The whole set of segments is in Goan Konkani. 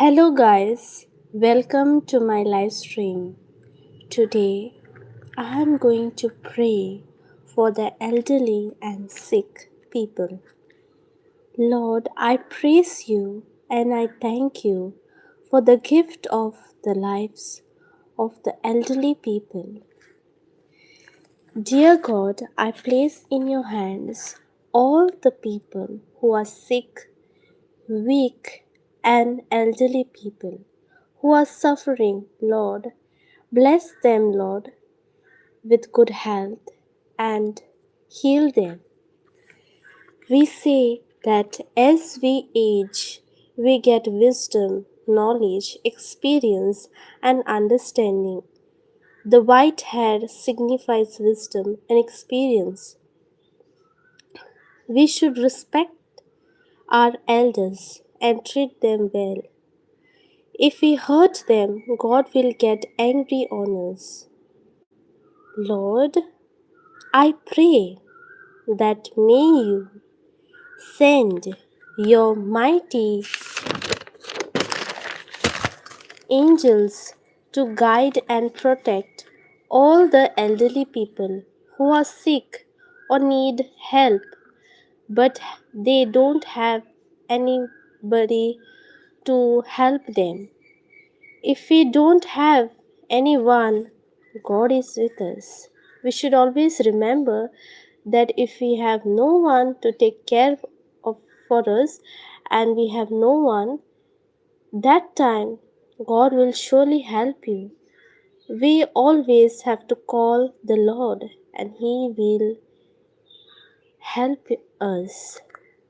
Hello guys, welcome to my live stream. Today I am going to pray for the elderly and sick people. Lord, I praise you and I thank you for the gift of the lives of the elderly people. Dear God, I place in your hands all the people who are sick, weak, and elderly people who are suffering. Lord, bless them, Lord, with good health and heal them. We say that as we age, we get wisdom, knowledge, experience, and understanding. The white hair signifies wisdom and experience. We should respect our elders and treat them well. If we hurt them, God will get angry on us. Lord, I pray that may you send your mighty angels to guide and protect all the elderly people who are sick or need help, but they don't have anybody to help them. If we don't have anyone, God is with us. We should always remember that if we have no one to take care of for us and we have no one, that time God will surely help you. We always have to call the Lord and He will help us.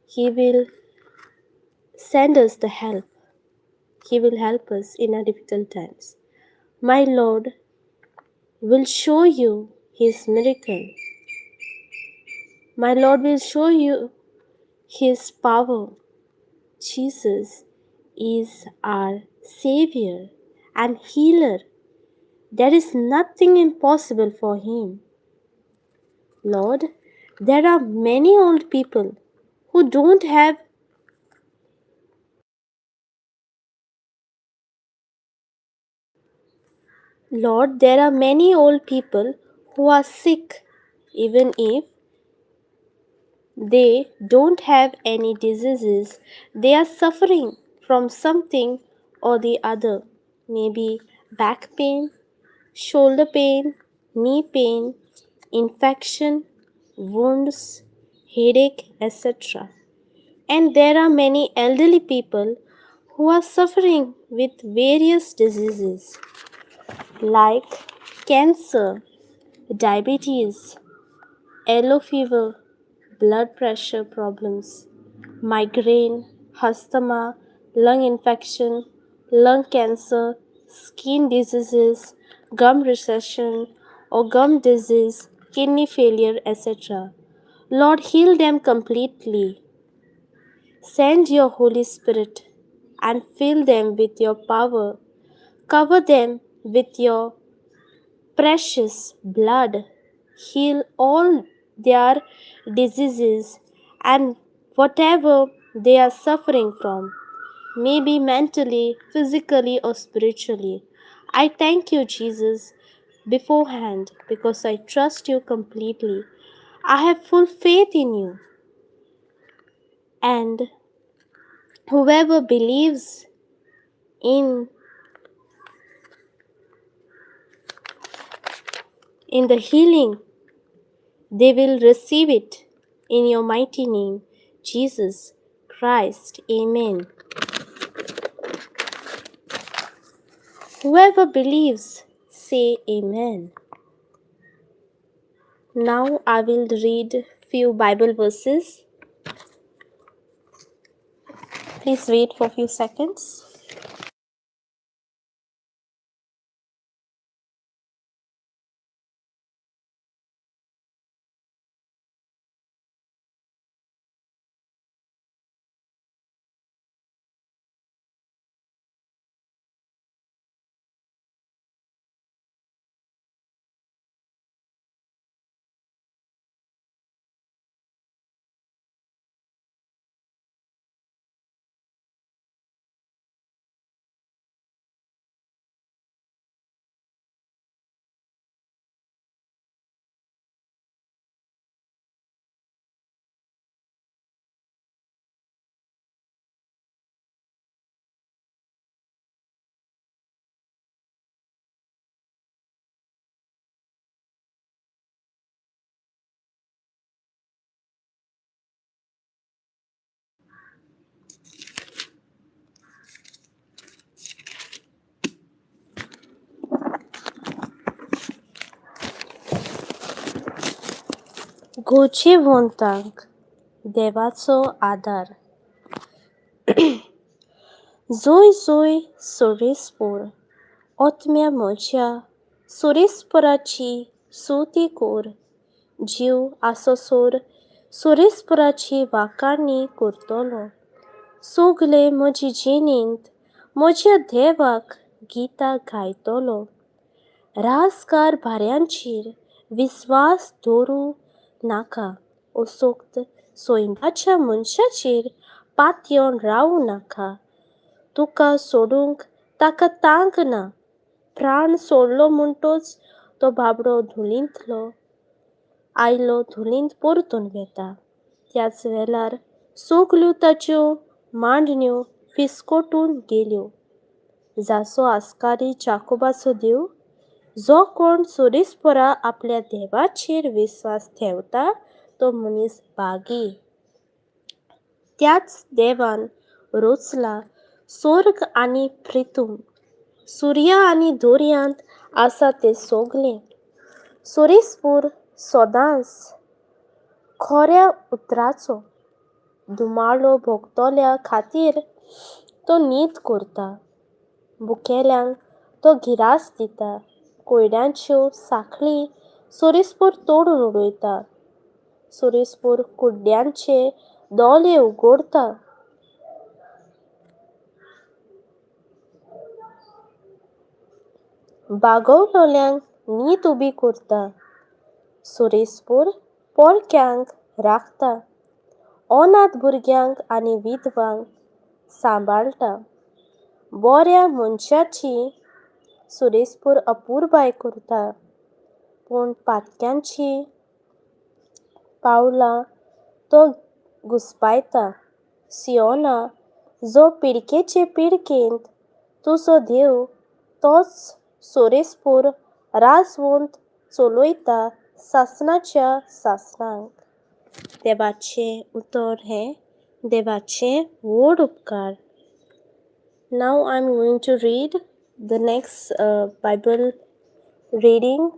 He will send us the help. He will help us in our difficult times. My Lord will show you His miracle. My Lord will show you His power. Jesus is our Savior and healer. There is nothing impossible for Him. Lord, there are many old people who don't have Lord, there are many old people who are sick, even if they don't have any diseases. They are suffering from something or the other, maybe back pain, shoulder pain, knee pain, infection, wounds, headache, etc. And there are many elderly people who are suffering with various diseases like cancer, diabetes, yellow fever, blood pressure problems, migraine, asthma, lung infection, lung cancer, skin diseases, gum recession or gum disease, kidney failure, etc. Lord, heal them completely. Send your Holy Spirit and fill them with your power. Cover them with your precious blood. Heal all their diseases and whatever they are suffering from, maybe mentally, physically, or spiritually. I thank you, Jesus, beforehand because I trust you completely. I have full faith in you. And whoever believes in the healing, they will receive it in your mighty name, Jesus Christ. Amen. Whoever believes, say amen. Now I will read few Bible verses. Please wait for a few seconds. गोजेवंतांक देवाचो आदार. जोय जोय सोरेस्पोर, ओत्म्या म्हज्या सोरेस्पोराची सोती कोर, जीव आसोसोर सोरेस्पोराची वाखाणी करतलो. सोगले म्हजे जिणेंत म्हज्या देवाक गितां गायतलो. राजकार भाऱ्यांचेर विस्वास दवरूं नाका, असोक्त सैमाच्या मनशाचेर पातयेवन रावूं नाका. तुका सोडूंक ताका तांक ना, प्राण सोडलो म्हणटच तो बाबडो धुलींतलो आयलो धुलींत परतून वेता. त्याच वेळार सगल्यो ताच्यो मांडण्यो फिसकटून गेल्यो. जाचो आस्कारी जाकोबाचो देव, जो कोण सोरेस्पोरा आपल्या देवाचेर विस्वास ठेवता तो मनीस भागी. त्याच देवान रोचला स्वर्ग आनी प्रितूम, सुर्या आनी दर्यांत आसा तें सोगलें. सोरेस्पोर सदांच खोऱ्या उतराचो धुमाळो भोगतल्या खातीर तो नीत करता. बुकेल्यांक तो गिरास दिता, कोयड्यांच्यो साखळी सोरेस्पोर तोडून उडयता. सोरेस्पोर कुड्ड्यांचे दोळे उगडता. बागवलोल्यांक नीत उबी करता. सोरेस्पोर पोरक्यांक राखता, अनाथ भुरग्यांक आनी विधवांक सांबाळटा. बऱ्या मनशाची सोरेस्पोर अपुरबाय करता, पूण पातक्यांची पावलां तो घुस्पायता. सियोना, जो पिडकेचे पिडकेंत तुजो देव, तोच सोरेस्पोर राजवंत चलयता सासणाच्या सासणांक. देवाचें उतर हें देवाचें व्हड उपकार. Now I am going to read the next Bible reading,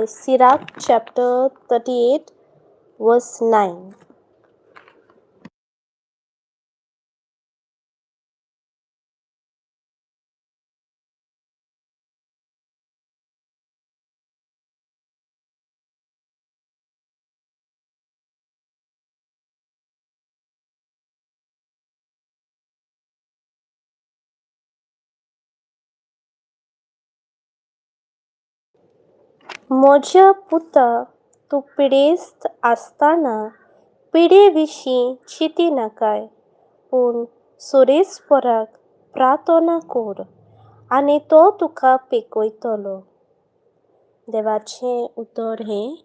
Sirach chapter 38 verse 9. म्हज्या पुता, तूं पिडेस्त आसतना पिडे विशीं चिंती नाकाय, पूण सोरेस्पोराक प्रार्थना कर आनी तो तुका पेकयतलो. देवाचें उतर हें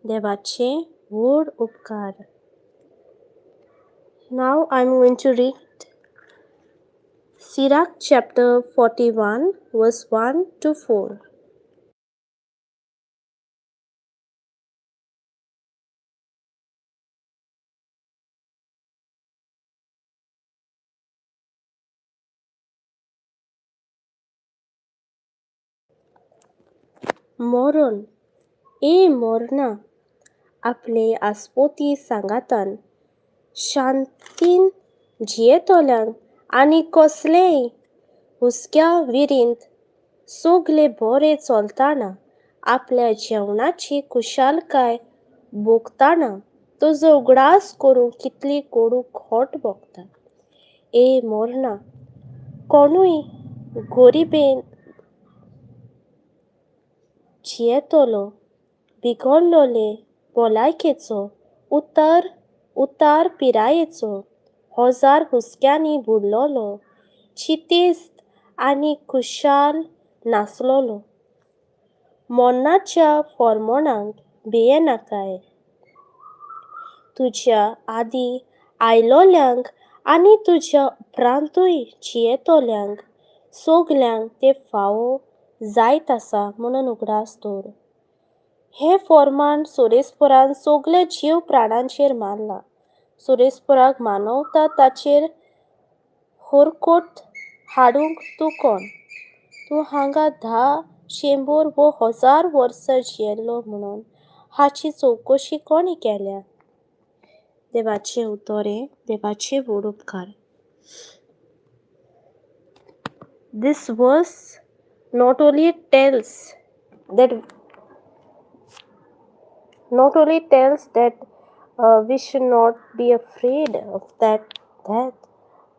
देवाचें व्हड उपकार. Now I am going to read Sirach chapter 41 verse 1 to 4. मरण, ए मरणा, आपले आस्पोती सांगातान शांतीन जियेतल्यांक आनी कसलेय हुस्क्या विरींत सगले बरें चलतना आपल्या जेवणाची खुशालकाय भोगतना तुजो उगडास करूंक कितली कोडू खोट भोगता. ए मरणा, कोणूय गरिबेन जियेतलो, बिगडलोले भलायकेचो, उतर उतार पिरायेचो, हजार हुस्क्यांनी बुडलोलो, चिंतेस्त आनी खुशाल नासलोलो. मरणाच्या फॉर्मोणाक भियेनाकाय. तुज्या आदीं आयलोल्यांक आनी तुज्या उपरांतूय जियेतल्यांक सगल्यांक तें फावो जायत आसा म्हणून उगडास दवर. हें फॉर्मान सोरेस्पोरान सगल्या जीव प्राणांचेर मारलां. सोरेस्पोराक मानवता ताचेर होरकोट हाडूंक तूं कोण? तूं हांगा 10, 100 वो 1000 वर्सां जियेल्लो म्हणून हाची चवकशी कोणी केल्या? देवाचें उतर हें, देवाचे व्हड उपकार. This verse not only tells that we should not be afraid of that death,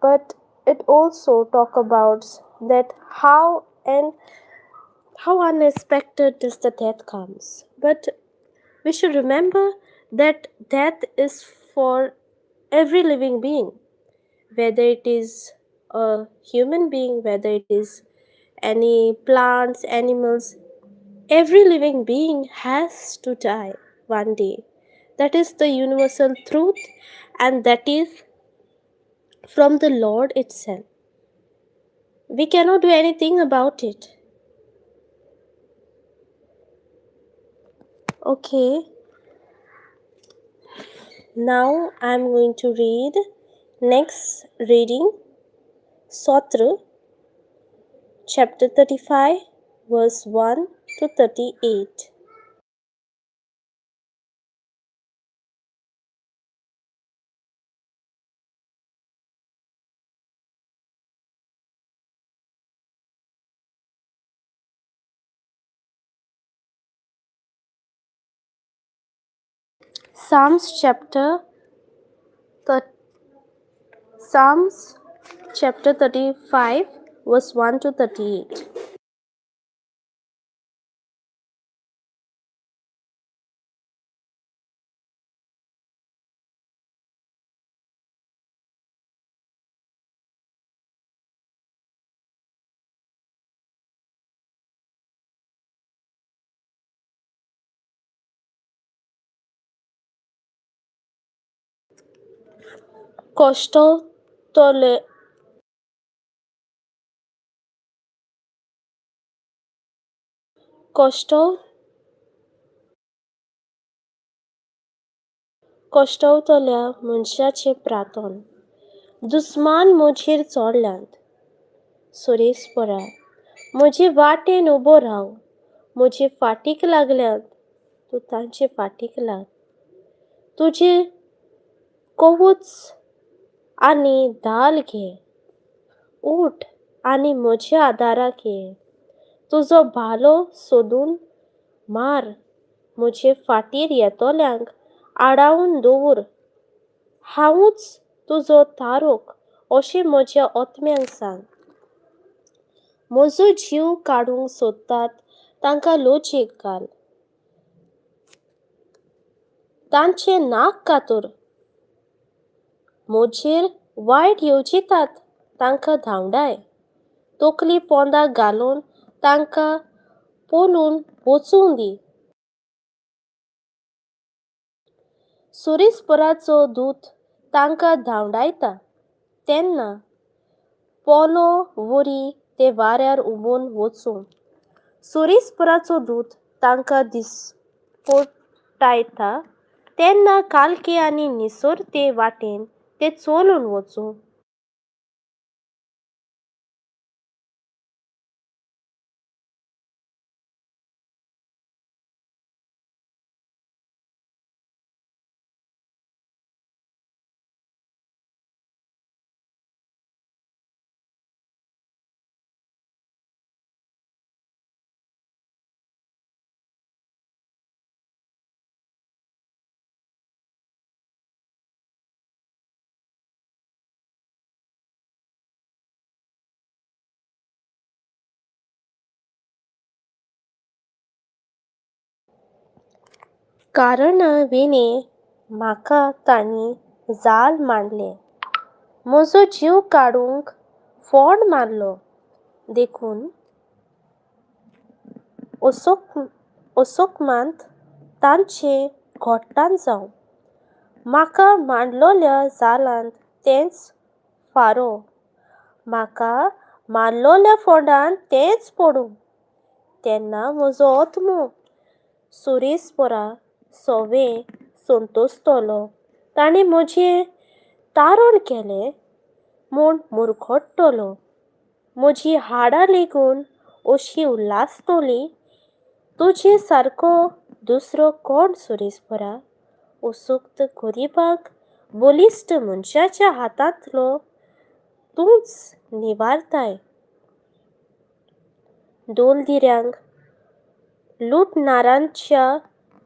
but it also talk about that how and how unexpected does the death comes. But we should remember that death is for every living being, whether it is a human being, whether it is any plants, animals, every living being has to die one day. That is the universal truth, and that is from the Lord itself. We cannot do anything about it. Okay, now I am going to read next reading, Sotra, chapter 35, verse 1 to 38. Psalms chapter Psalms chapter 35, verse 1 to 38. कश्टवतले कश्टव कश्टवतल्या मनशाचें प्रार्थन. दुस्मान म्हजेर चोडल्यात. सुरेसपरा म्हजे वाटेन उबो राव. म्हजे फाटीक लागल्यात, तूं तांचे फाटीक लाग. तुजें कवच आनी दाल घे. उठ आनी म्हज्या आदाराक ये. तुजो भालो सोदून मार. म्हजे फाटीर येतल्यांक आडावन दवर. हांवूच तुजो तारोक अशें म्हज्या ओतम्यांक सांग. म्हजो जीव काडूंक सोदतात तांकां लोचेक घाल. तांचें नाक कातर. म्हजेर वायट येवजितात तांकां धांवडाय. तकली पोंदाक घालून तांकां पोलून वचूं दी. सुरेसपराचो दूत तांकां धांवडायता तेन्ना पोलो वरी ते वाऱ्यार उबून वचूं. सुरेसपराचो दूत तांकां दिसपोटायता तेन्ना कालके आनी निसरते वाटेन ते चलून वचूं. कारण विणें म्हाका तांणी जाल मांडलें. म्हजो जीव काडूंक फोंड मारलो. देखून असोकमांत तांचें घोट्टान जावं. म्हाका मांडलोल्या जालांत तेंच फारो. म्हाका मारलोल्या फोंडांत तेंच पडूं. तेन्ना म्हजो आत्मो सुरेसपरा सोवे संतोसतलो. ताणें म्हजें तारण केलें म्हूण मुरखडटलो. म्हजी हाडां लेगून अशी उल्हासतली. तुजे सारको दुसरो कोण सुरेस्परा? उसुक्त गरिबांक बलिश्ट मनशाच्या हातांतलो तूंच निवारताय. दोलदिऱ्यांक लुटणारांच्या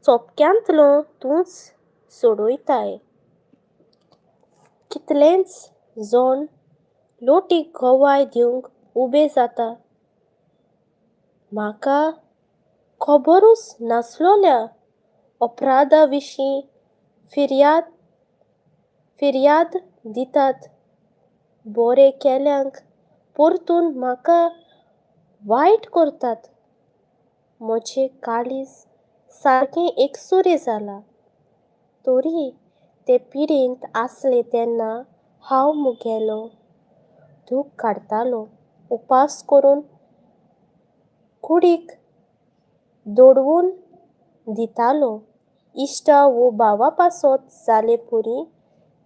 चोपक्यांतलो तूंच सोडयताय. कितलेच जण लोटीक गवाय दिवंक उबे जाता. म्हाका खबरूच नासलोल्या अपराधा विशीं फिर्याद दितात. बरें केल्यांक परतून म्हाका वायट करतात. म्हजें काळीज सारकें एकसुरें जालां. तरी ते पिडेंत आसले तेन्ना हांव मुगेलो दूख काडटालो. उपास करून कुडीक दडवून दितालो. इश्टा वो भावा पासत जाले पुरी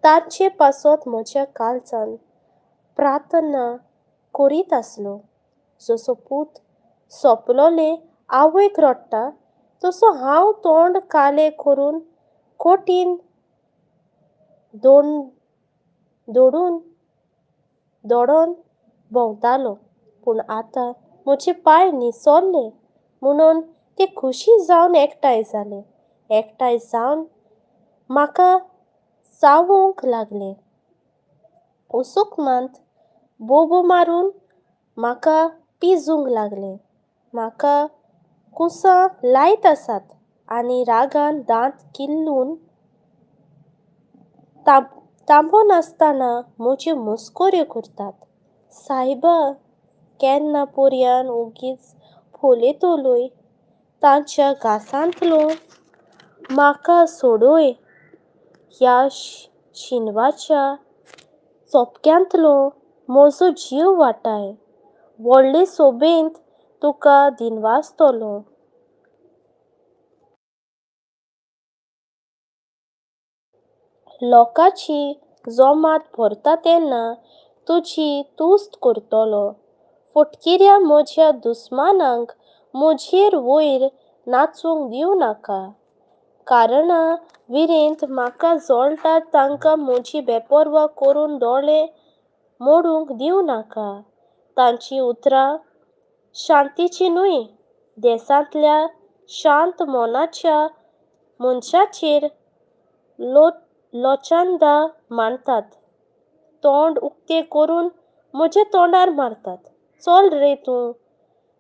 तांचे पासत म्हज्या काळजान प्रार्थना करीत आसलो. जसो पूत सोंपलोले आवयक रडटा तसो हांव तोंड कालें करून कठीण दोडून दोडोन भोंवतालो. पूण आतां म्हजे पांय निसरले म्हणून ते खोशी जावन एकठांय जाले. एकठांय जावन म्हाका चावूंक लागले. उसुकमांत बोबो मारून म्हाका पिजूंक लागले. म्हाका कुसां लायत आसात आनी रागान दांत किल्लून तांबोनासतना म्हज्यो मस्कऱ्यो करतात. सायबा, केन्ना पर्यान ओगीच पळयतलोय तांच्या घासांतलो म्हाका सोडय. ह्या शिनवाच्या चोपक्यांतलो म्हजो जीव वाटाय. व्हडले सोबेंत तुका दिनवासतलो. लोकांची जमात भरता तेन्ना तुजी तुस्त करतलो. फटकिऱ्या म्हज्या दुस्मानांक म्हजेर वयर नाचूंक दिवं नाका. कारणां विरेंत म्हाका जळटात तांकां म्हजी बेपर्वा करून दोळे मोडूंक दिवं नाका. तांचीं उतरां शांतीचीं न्हय. देशांतल्या शांत मनाच्या मनशाचेर लोचांदां मांडटात. तोंड उक्तें करून म्हज्या तोंडार मारतात. चल रे तूं,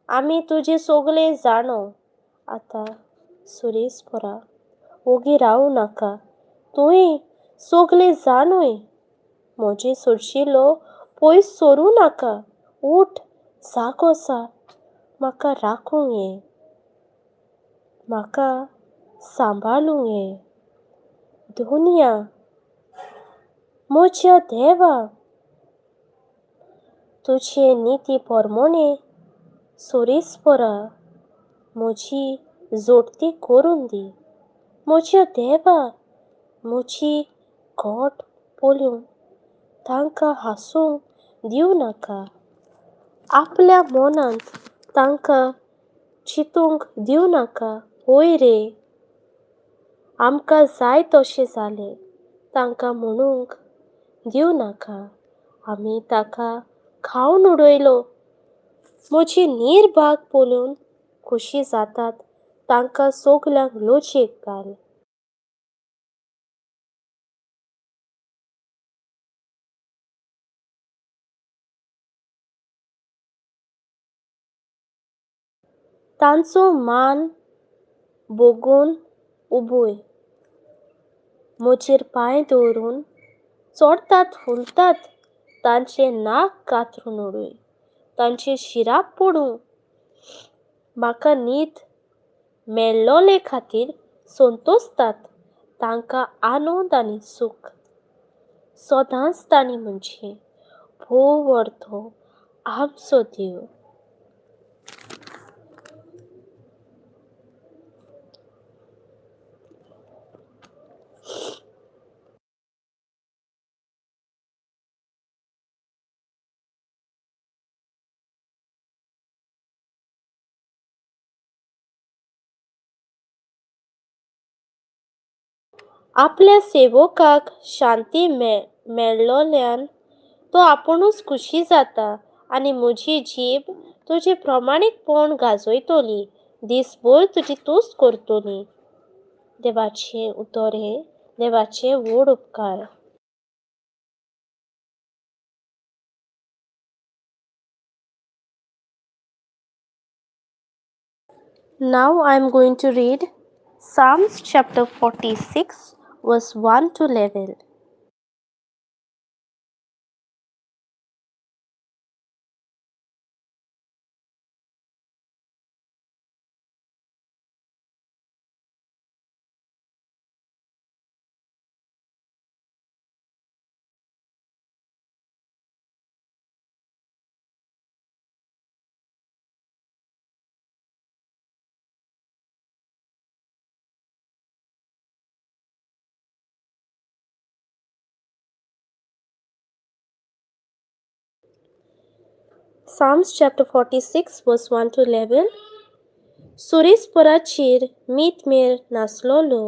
आमी तुजें सगळें जाणो. आतां सुरेस्परा, ओगी रावूं नाका. तूंय सगळें जाणूय. म्हजें सोरशिलो पयस सरूं नाका. उठ, जागो जा, म्हाका राखूंक ये. म्हाका सांबाळूंक ये. धोनिया, म्हज्या देवा, तुजे निती परमोणे सोरेस्परा म्हजी जोडती करून दी. म्हज्या देवा, म्हजी गोट पळोवन तांकां हांसूंक दिवं नाका. आपल्या मनांत तांकां चिंतूंक दिवं नाका. हय रे, आमकां जाय तशें जालें तांकां म्हणूंक दिवं नाका. आमी ताका खावन उडयलो. म्हजी निर्भाग पळोवन खोशी जातात तांकां सगल्यांक लजेक घाल. तांचो मान भोगून उबय. म्हजेर पांय दवरून चडटात फुलतात तांचें नाक कातरून उडय. तांचें शिराप पडूं. म्हाका न्हीद मेळ्ळोले खातीर संतोसतात तांकां आनंद आनी सूख. सदांच तांणी म्हणचें, भोव व्हड तो आमचो देव. आपल्या सेवकाक शांती मेळ्ळोल्यान तो आपुणूच खुशी जाता आनी म्हजी जीब तुजें प्रमाणीकपण गाजयतली, दीसभर तुजी तुस्त करतली. देवाचें उतर हें देवाचे व्हड उपकार. Now I am going to read Psalms chapter 46 verse 1 to 11. Psalms chapter 46 verse 1 to 11. सुरेस्पराचेर मीतमेर नासलोलो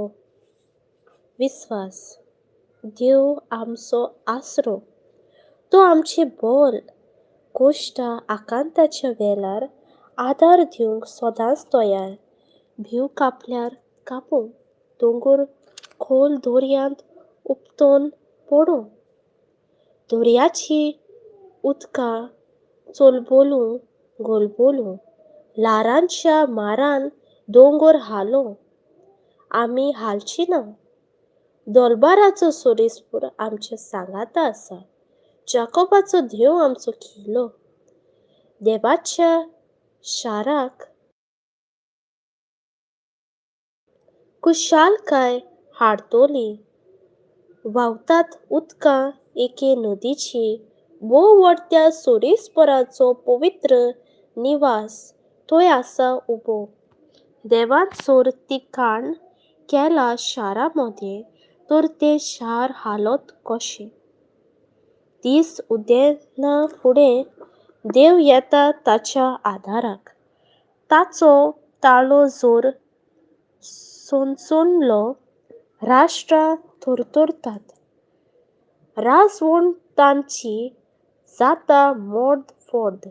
विस्वास. देव आमचो आसरो, तो आमचें बोल कोश्टा आकांताच्या वेळार आदार दिवंक सदांच तयार. भीव कापल्यार कापूं, दोंगर खोल दर्यांत उपटून पडूं, दर्याची उदकां चोलबोलूं गोलबोलूं, ल्हारांच्या मारान दोंगर हालों, आमी हालची ना. दोलबाराचो सोरेस्पूर आमच्या सांगाता आसा, जाकोबाचो देव आमचो किल्लो. देवाच्या शाराक खुशालकाय हाडतली, व्हांवतात उदकां एके नदीची, भोंवतण्या सोरेस्पराचो पवित्र निवास थंय आसा उबो. देवान जर ठिकाण केलां शारा मदें तर तें शार हालत कशें? दीस उदेना फुडें देव येता ताच्या आदाराक, ताचो ताळो जर सोनसोनलो राष्ट्रां थरथरतात, राजवण तांची जाता मोद फोद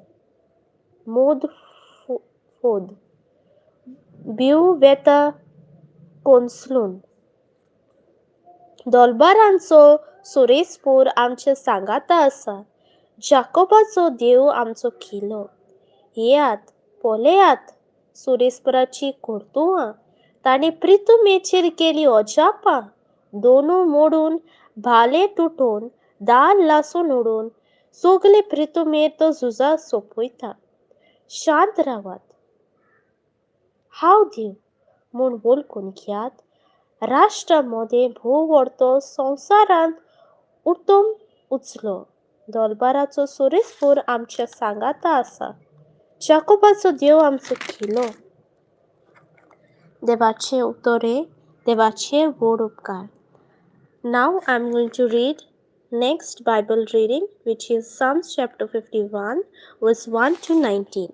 मोद फोद, भीव वेता कोसळून. दोलबारांचो सोरेस्पूर आमच्या सांगाता आसा, जाकोबाचो देव आमचो किल्लो. येयात पळयात सुरेस्पराची कर्तुवां, ताणें प्रितुमेचेर केली अजापां. दोनू मोडून भाले तुटोवन दाल लासून उडोवन सगले प्रितुमेर तो झुजां सोंपयता. शांत रावात, हांव देव म्हूण वळखून घेयात. राष्ट्रां मदें भोंवतो संवसारांत उत्तम उचलो. दोलबाराचो सोरेस्पूर आमच्या सांगाता आसा, जाकोबाचो देव आमचो किल्लो. देवाचें उतर हें देवाचे व्हड उपकार. Now I am going to read next Bible reading, which is Psalms chapter 51 verse 1 to 19.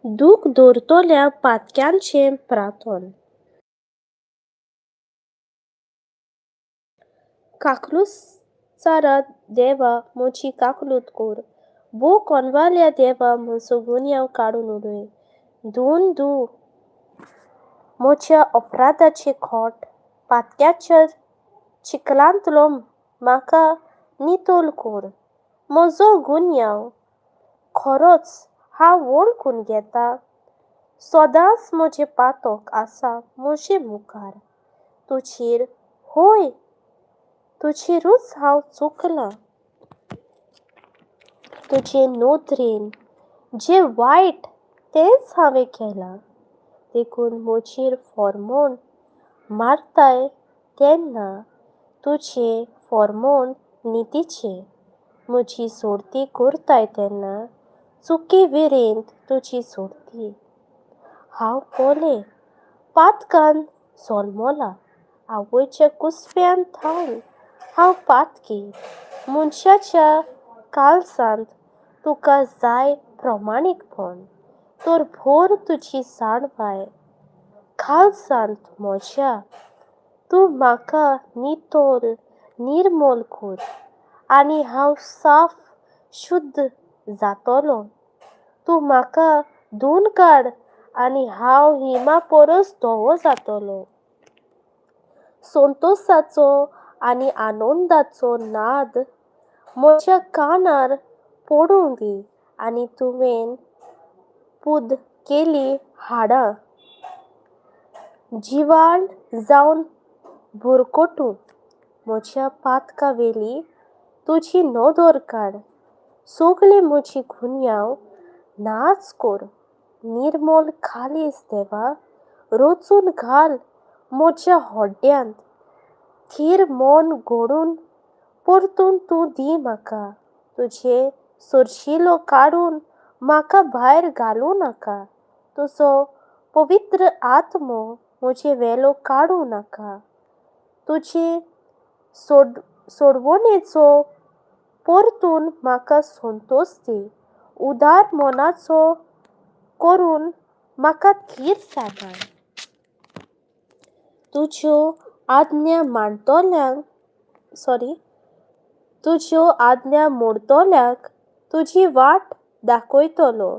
दूख दवरतल्या पातक्यांचें प्रार्थन. काकलुसारा देवा म्हजी काकलूत कर, भोव कोनवाल्या देवा म्हजो गुन्यांव काडून उडय. धुवन धूव म्हज्या अपराधाचें खोट, पातक्याच्या चिखलांतलो म्हाका नितळ कर. म्हजो गुन्यांव खरोच हांव वळखून घेता, सदांच म्हजें पातक आसा म्हजे मुखार. तुजेर होय तुजेरूच हांव चुकलां, तुजे नदरेन जें वायट तेंच हांवें केलां. देखून म्हजेर फॉर्मोन मारताय तेन्ना तुजें फॉर्मोन नितीचें म्हजी सोडती करताय तेन्ना चुकी विरेंत तुजी सोडती. हांव कोलें पातकान जल्मलां आवयच्या कुसव्यान थावन हांव पातकी मनशाच्या कालसांत तुका जाय प्रमाणीकपण तर भोर तुजी जाणवाय खालसांत म्हज्या तूं म्हाका नितळ निर्मल कर आनी हांव साफ शुद्ध जातलो. तूं म्हाका धुवन काड आनी हांव हिमा परस धवो जातलो. संतोसाचो आनी आनंदाचो नाद म्हज्या कानार पडूं दी आनी तुवें पुद केली हाडां जिवाळ जावन भुरकटूं. म्हज्या पातका वेली तुजी नदर काड सगळी म्हजी गुन्यांव नाच कर. निर्मल खालीस देवा रचून घाल म्हज्या हड्ड्यांत थीर मन घडून परतून तूं दी म्हाका. तुजें सरशिलो काडून म्हाका भायर घालूं नाका. तुजो पवित्र आत्मो म्हजे वेलो काडूं नाका. तुजे सोडवणेचो परतून म्हाका संतोश दी. उदार मनाचो करून म्हाका थीर सांबाळ. तुज्यो आज्ञा मांडटल्यांक सॉरी तुज्यो आज्ञा मोडटल्याक तुजी वाट दाखयतलो.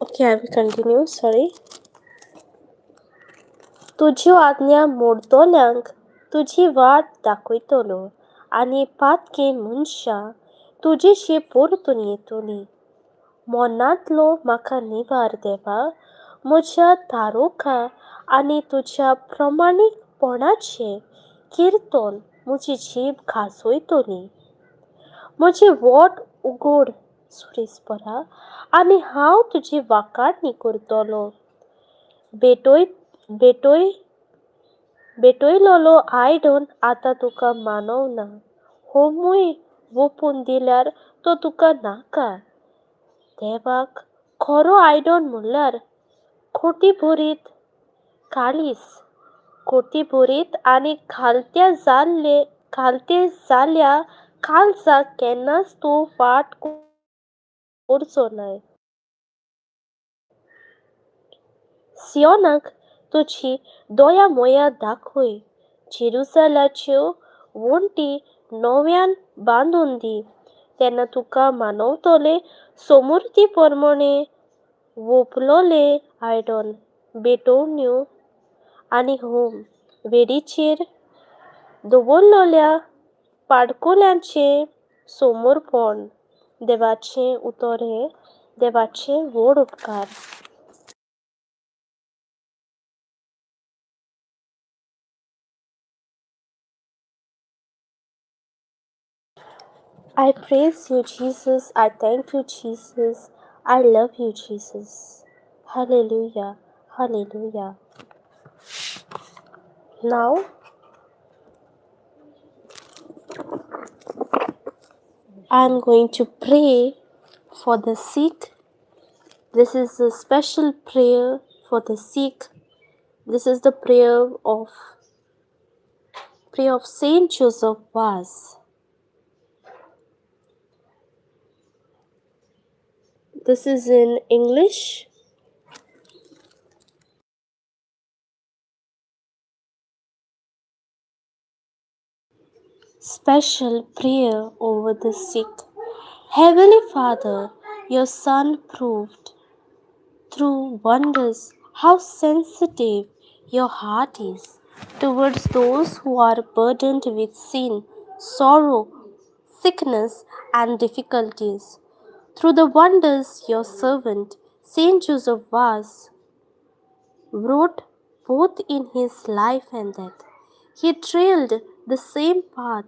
Okay, I will continue, sorry. तुज्यो आज्ञा मोडटल्यांक तुजी वाट दाखयतलो आनी पातकी मनशां तुजेशी परतून येतली. मनांतलो म्हाका निवार देवा म्हज्या तारोखा आनी तुज्या प्रमाणीकपणाचें किर्तन म्हजी जीब घासयतली. म्हजी वोट उगड सुरेस्परा आनी हांव तुजी वाखाणणी करतलो. भेटय भेटय भेटयलोलो आयडन आतां तुका मानवना. होमूय वोपून दिल्यार तो तुका नाका. देवाक खरो आयडन म्हणल्यार खोटी भरीत काळीस खोटी भरीत आनी खालत्या जाल्ले खालते जाल्या कालसाक केन्नाच तूं फाट करचो न्हय. सियोनाक तुजी दया मोया दाखय. जेरुजालाच्यो वण्टी नव्यान बांदून दी. तेन्ना तुका मानवतले समूर्ती प्रमाणे वोपलोले आयडन भेटवण्यो आनी होम वेडीचेर दवरलेल्या पाडकुल्यांचें समर्पण. देवाचें उतर हें देवाचें व्हड उपकार. I praise you, Jesus. I thank you, Jesus. I love you, Jesus. Hallelujah. Hallelujah. Now, I am going to pray for the sick. This is a special prayer for the sick. This is the prayer of Saint Joseph Vaz. This is in English. Special prayer over the sick. Heavenly Father, your Son proved through wonders how sensitive your heart is towards those who are burdened with sin, sorrow, sickness, and difficulties. Through the wonders your servant, Saint Joseph Vaz, wrote both in his life and death, he trailed the same path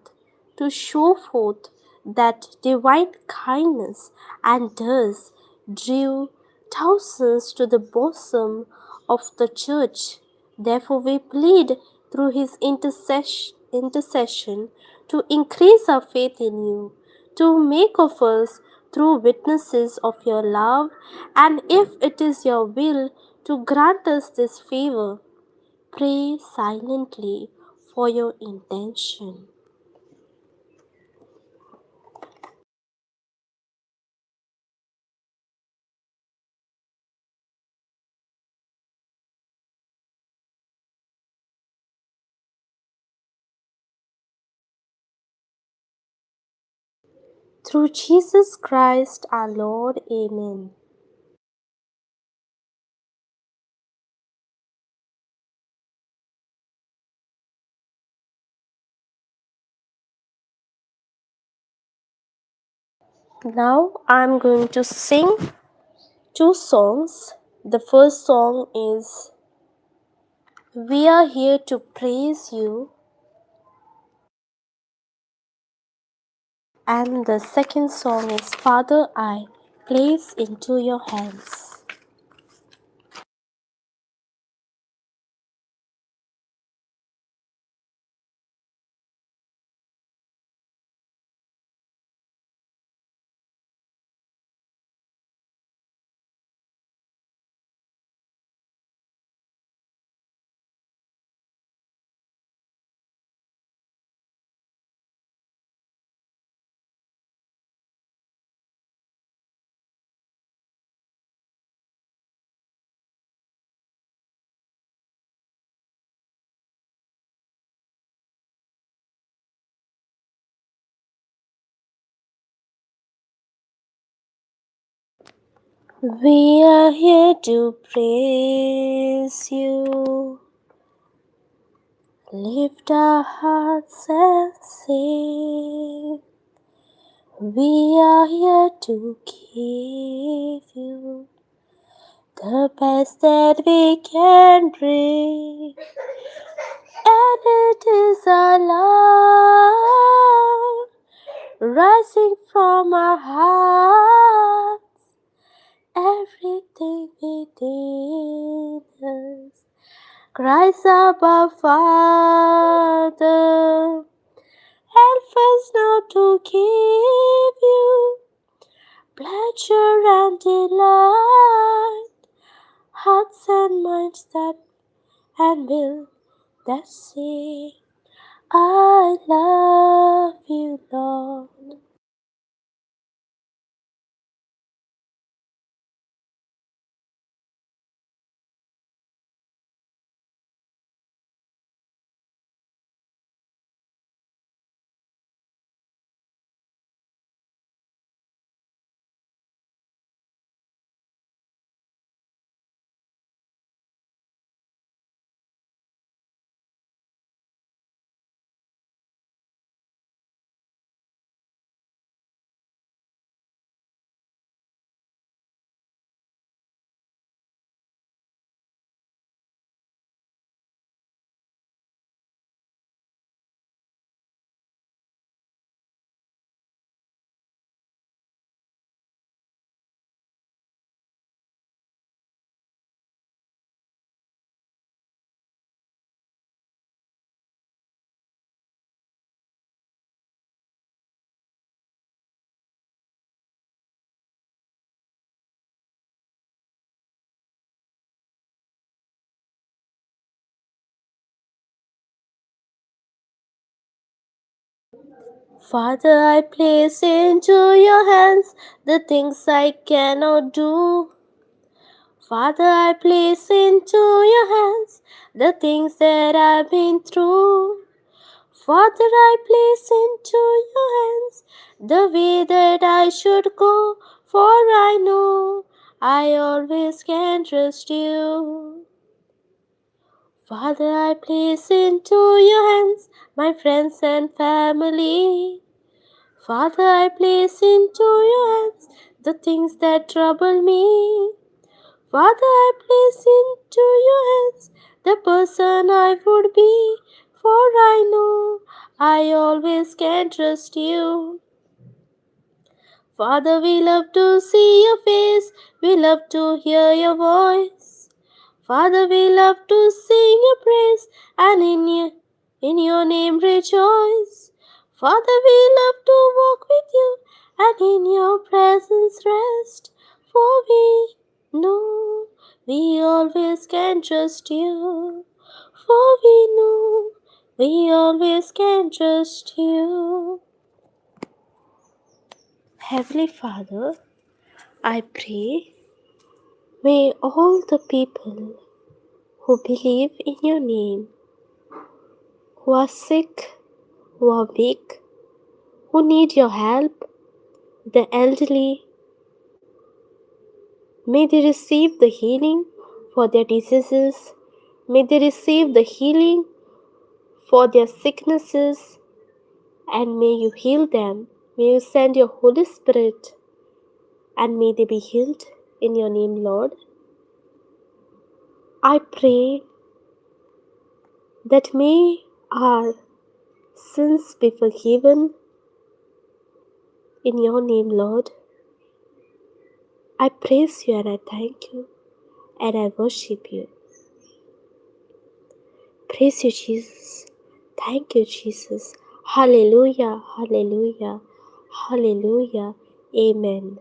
to show forth that divine kindness, and thus drew thousands to the bosom of the Church. Therefore we plead through his intercession to increase our faith in you, to make of us true witnesses of your love, and if it is your will to grant us this favor, pray silently for your intention. Through Jesus Christ our Lord. Amen. Now I am going to sing two songs. The first song is We Are Here to Praise You, and the second song is Father, I Place Into Your Hands. We are here to praise you. Lift our hearts and sing. We are here to give you the best that we can bring. And it is our love rising from our hearts. Everything within us cries above, Father. Help us now to give you pleasure and delight, hearts and minds that and will that say, I love you, Lord. Father, I place into your hands the things I cannot do. Father, I place into your hands the things that I've been through. Father, I place into your hands the way that I should go, for I know I always can trust you. Father, I place into your hands my friends and family. Father, I place into your hands the things that trouble me. Father, I place into your hands the person I would be, for I know I always can trust you. Father, we love to see your face, we love to hear your voice. Father, we love to sing your praise and in your name rejoice. Father, we love to walk with you and in your presence rest, for we know we always can trust you. For we know we always can trust you. Heavenly Father, I pray, may all the people who believe in your name, who are sick, who are weak, who need your help, the elderly, may they receive the healing for their diseases. May they receive the healing for their sicknesses, and may you heal them. May you send your Holy Spirit, and may they be healed in your name, Lord. I pray that may our sins be forgiven in your name, Lord. I praise you and I thank you and I worship you. Praise you, Jesus. Thank you, Jesus. Hallelujah, hallelujah, hallelujah. Amen.